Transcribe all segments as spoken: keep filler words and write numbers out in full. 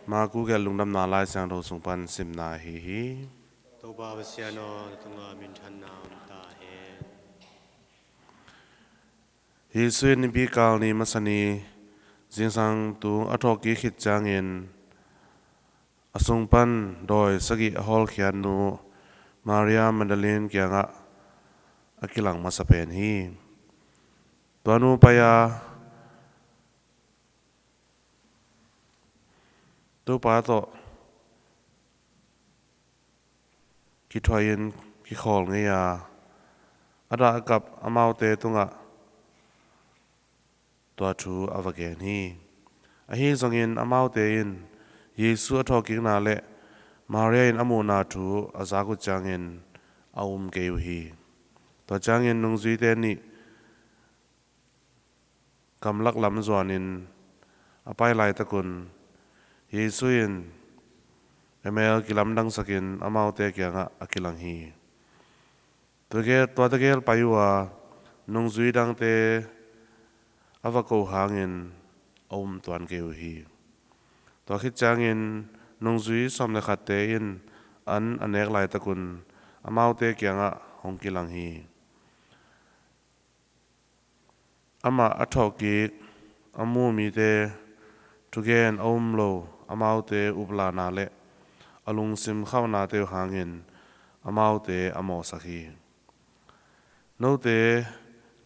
Marku gelh Lungdamna Lai Siangtho sung pan simna ahi hi. Topa Pasian aw, na tungah minthanna om ta hen. Jesu in nipi kal ni masa ni zingsang tung a thawhkik khit ciangin a sung pan dawi sagih a hawlkhiatnu Maria Magdalene kiangah a kilang masa pen hi. Tua nu pai-a Topa tawh kithuahin kikhawl ngei a, a dah a kap amaute tungah tua thu a va gen hi. Ahi zongin amaute in Jesu a thawhkikna le Maria in a muhna thu a zak uh ciangin a um kei uh hi. Tua ciangin nungzuite nih gamlak lam zuanin a pai laitakun Jesu in a mel kilamdangsakin amaute kiangah a kilang hi. Tua gel, tua tegel pai uh a nungzui dangte a va ko hangin a um tuan kei uh hi. Tua khit ciangin nungzui sawm le khatte in an a nek laitakun amaute kiangah hong kilang hi. Amah a thawhkik a mu mite thugen a um lo amaute uplana le a lungsim khauhnate uh hangin amaute a mawhsak hi. Note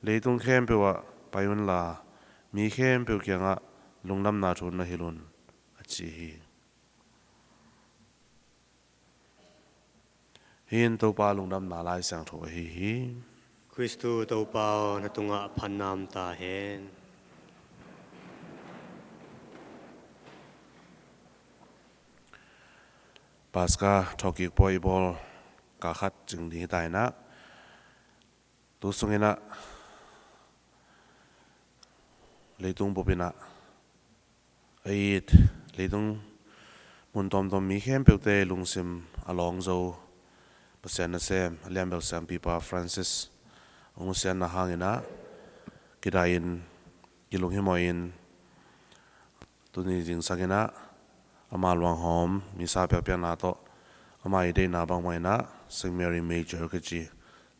leitung khempeuh ah pai unla mi khempeuh kiangah lungdamna thu na hilh un, a ci hi. Hih in Topa Lungdamna Lai Siangtho ahi hi. Khristu Topa aw, na tungah phatna om ta hen. Paska thawhkik pawi i bawl kal khat cing ding hi ta in ah, tu sungin ah leitung bup in ah a it, leitung mun tawmtawm mi khempeuhte lungsim a lawng zo Pasian nasem a lianbel siampipa Francis a nusiatna hangin ah kidah in, kilunghimawh in, tuni zingsang in ah ama luanghawm misa piakpiakna tawh ama i deihna bangmah in ah Saint Mary Major kici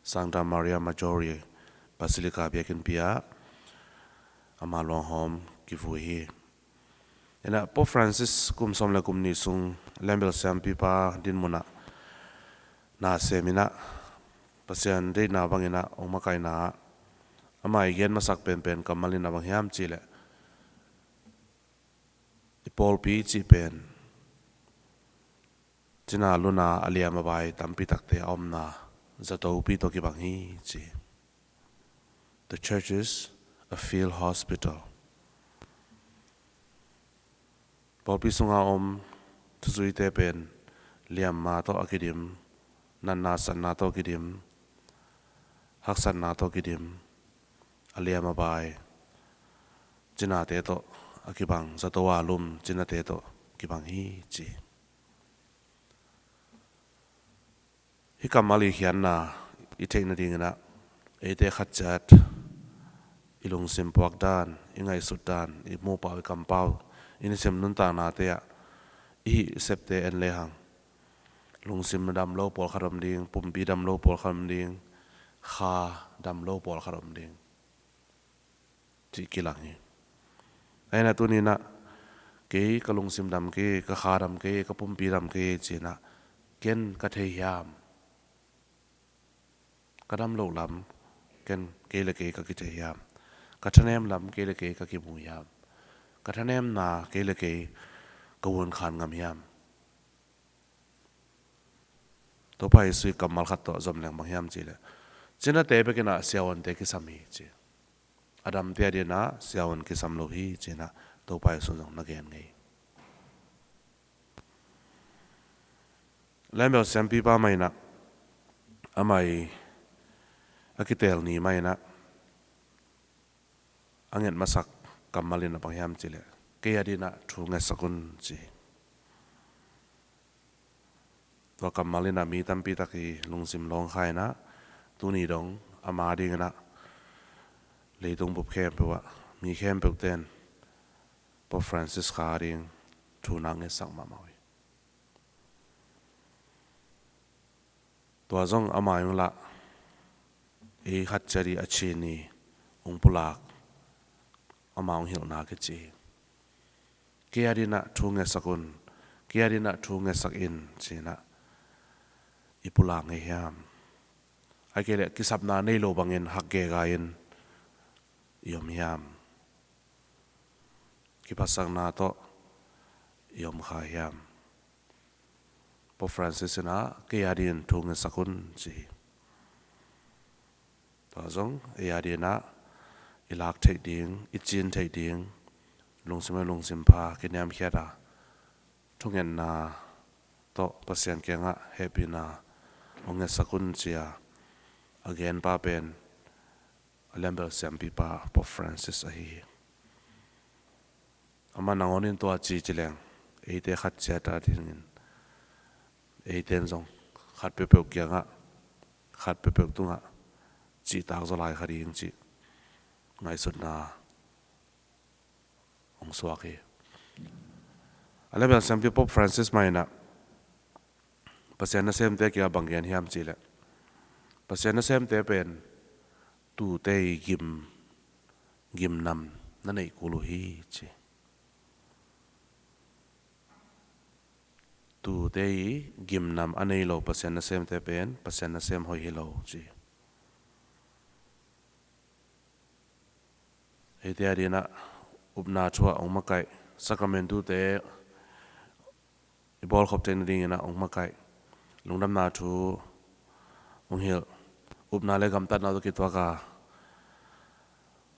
Santa Maria Maggiore Basilica biakinnpi ah ama luanghawm kivui hi. In ah Pope Francis kum sawm le kum nih sung lianbel siampipa dinmun ah na sem in ah Pasian deihna bangin ah hong makaihna ah ama i gen masak penpen kammal in ah bang hiam cih leh, i pawlpi cih pen cina luna a liam a bai tampi takte a omna zatopi tawh kibang hi, ci. The church is a field hospital. Pawlpi sunga om thuzuite pen liamma tawh a kidim, natna satna tawh a kidim, haksatna tawh a kidim, a liam a bai cinate tawh a kibang, zato a lum cinate tawh kibang hi, ci. Hih kammal i khiatna i theih nadingin ah eite khat ciat i lungsim puak dan, i ngaihsut dan, i mupau, i kampau, i nisim nuntaknate ah i hih septe en lehang lungsim dam lo pawlkhat om ding, pumpi dam lo pawlkhat om ding, kha dam lo pawlkhat om ding, cih kilang hi. Ahi in ah tuni in ah kei ka lungsim dam kei, ka kha dam kei, ka pumpi dam kei ci-in ah ken ka thei hiam? Ka dam loh lam ken kei le kei ka kithei hiam? Ka thanem lam kei le kei ka kimu hiam? Ka thanemna kei le kei ka vuankhan ngam hiam? Topa Jesu i kammal khat tawh zom leng bang hiam cih leh, cinate bekin ah siavuante kisam hi, ci. A damte adingin ah siavuan kisam lo hi, ci-in ah Topa Jesu zong na gen ngei. Lianbel siampipa mah in ah amah i a kiteel ni mah in ah a nget masak kammal in ah bang hiam cih leh, kei adingin ah thu ngetsak un, ci. Tua kammal in ah mi tampi tak i lungsim lawng kha in ah, tuni dong ama dingin ah leitung bup khempeuh ah mi khempeuhte in Pope Francis kha ding, thu na ngetsak mahmah uh hi. Tua zong amah in lah ei khat ciat i a cin i hong pulak, amah hong hilhna kici hi. Kei a dinah thu ngetsak un, kei a dinah thu ngetsak in cinah i pulak ngei hiam? Ahih kei leh kisapna nei lo bangin hak gega in i om hiam? Kiphatsakna tawh i om kha hiam? Pope Francis inah kei a din thu ngetsak un ci hi. Tua zong ei a dinah i lak theih ding, i cin theih ding, lungsim le lungsim pha kiniamkhiat a, thungetna tawh Pasian kiangah hehpihna hong ngetsak un ci a, a genpa pen a lianbel siampipa Pope Francis ahi hi. Amah nangawn in tua ci ci leng, eite khat ciat a dingin eite in zong khat peuhpeuh kiangah, khat peuhpeuh tungah cihtak zaw lai kha ding cih ngaihsutna hong suak hi. A lianbel siampi Pope Francis mah inah Pasian nasemte kiangah bang gen hiam cih leh, Pasian nasemte pen tuute i gim, gimnam na neih kul uh hi ci. Tuute i gimnam a nei lo Pasian nasemte pen Pasian nasem hoih hi lo ci. Eite a dinah upna thu ah hong makaih, sakramentute i bawlkhop theih nadinginah hong makaih, lungdamna thu hong hilh, upna le gamtatna tawh kituak a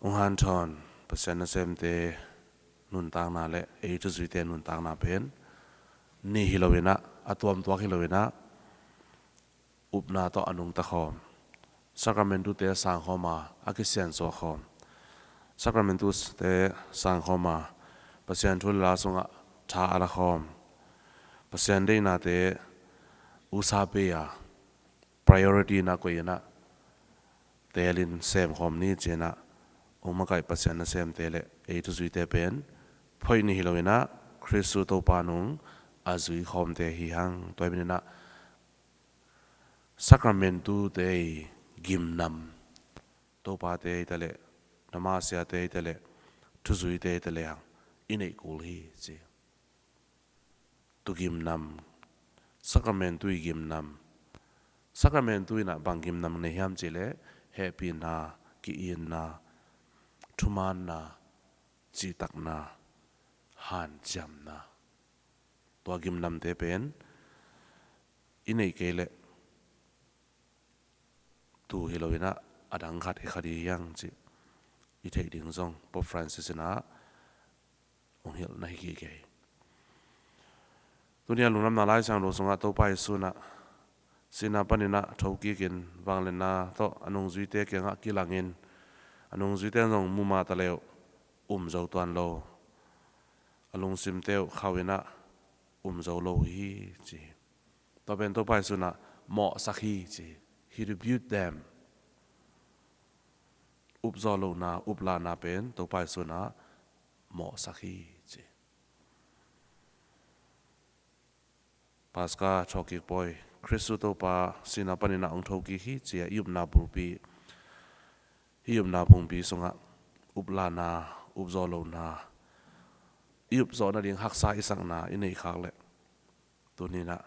hong hanthawn Pasian nasemte nuntakna le ei thuzuite nuntakna pen nih hi loinah, a tuamtuak hi loinah, upna tawh a nungta khawm, sakramentute sangkhawm a, a kisiansuah khawm, sakramentute sangkhawm a, Pasian thu le la sungah tha a la khawm, Pasian deihnate usa bei a, priority na koih inah teelin semkhawm ni cinah hong makaih Pasian nasemte le ei thuzuite pen phoih nih hi loinah Khristu Topa nung a zuikhawmte hi hang. Tua hi maninah sakramentute i gimnam, topate hi taleh, namasiate hi taleh, thuzuite hi taleh hang i neih kul hi ci. Tugimnam, sakramentu i gimnam, sakramentu inah bang gimnam nei hiam cih leh hehpihna, ki-itna, thumaanna, cihtakna, hanciamna. Tua gimnamte pen i neih kei leh tu hi loinah a dang khat hi kha ding hi hang cih i theih ding zong Pope Francis inah hong hilhna hi kik hi. Tuni a lungdamna Laisiangtho sungah Topa Jesu inah sihna paninah thokikin vangliatna tawh a nungzuite kiangah kilangin, a nungzuite in zong mu mah taleh uh um zo tuan lo, a lungsimte uh khauh inah um zo lo uh hi ci hi. Tua pen Topa Jesu inah mawhsak hi ci hi. He rebuked them. Upzawh lohna, uplahna pen Topa Jesu inah mawhsak hi ci hi. Paska thawhkik pawi, Khristu Topa sihna paninah hong thokik hi ci a i upna bulpi, i upna bulpi sungah uplahna, upzawh lohna, i upzawh nading haksa i sakna i neih khak leh tuninah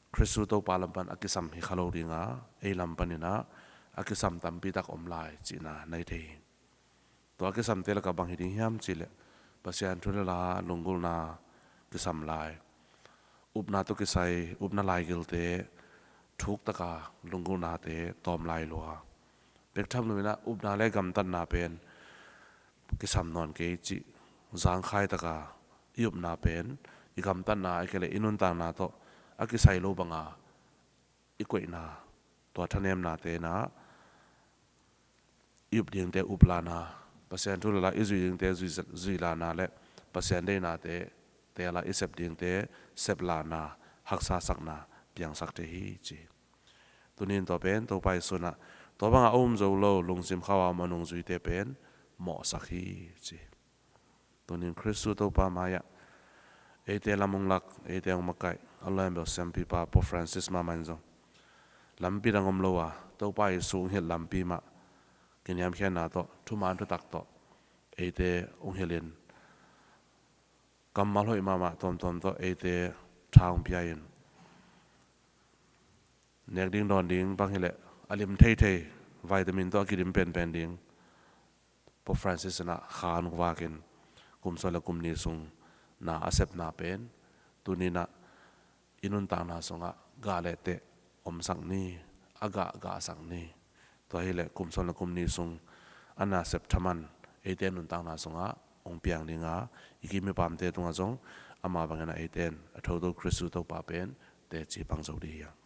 Khristu Topa lam pan a kisam hi kha lo dinga, ei lam paninah a kisam tampitak om lai cihna na hi thei hi. Tua kisamte lakah bang hi ding hiam cih leh Pasian thu le la lunggulhna kisam lai, upna tawh kisai upna laigilte thuktaka lunggulhnate tawm lai lua. Bek tham loinah upna le gamtatna pen kisam nawn kei cih zangkhai taka i upna pen i gamtatna ahih kei leh i nuntakna tawh a kisai lo banga i koihna, tua thanemnate inah i up dingte uplahna, Pasian thu le la i zuih dingte zui, zuihlahna le Pasian deihnate teela i sep dingte seplahna, haksasakna piangsak thei hi ci hi. Tunin tua pen Topa Jesu inah tua banga a um zo lo, lungsim khauh a om a nungzuite pen mawhsak hi ci hi. Tunin Khristu Topa mai-ah Eite lam hong lak, eite hong makaih a lawm beuh siampipa Pope Francis mahmah in zong lampi dang om lo a, Topa Jesu hong hilh lampi mah kiniamkhiatna tawh thuman thutak tawh eite hong hilhin, kammal hoih mahmah tuamtuam tawh eite tha hong pia in, nek ding dawn ding bang hileh a lim theithei vitamin tawh a kidim penpen ding Pope Francis in ah kha hong vakin kum sawm le kum nih sung na a sepna pen tuni in ah i nuntakna sungah gah le teh omsak ni, a gah gahsak ni. Tua hileh kum sawm le kum nih sung a nasep thaman eite nuntakna sungah hong piang dinga, i kim i pamte tungah zong ama bangin ah eite in a thoto Khristu Topa pen teci pang zo ding hi hang.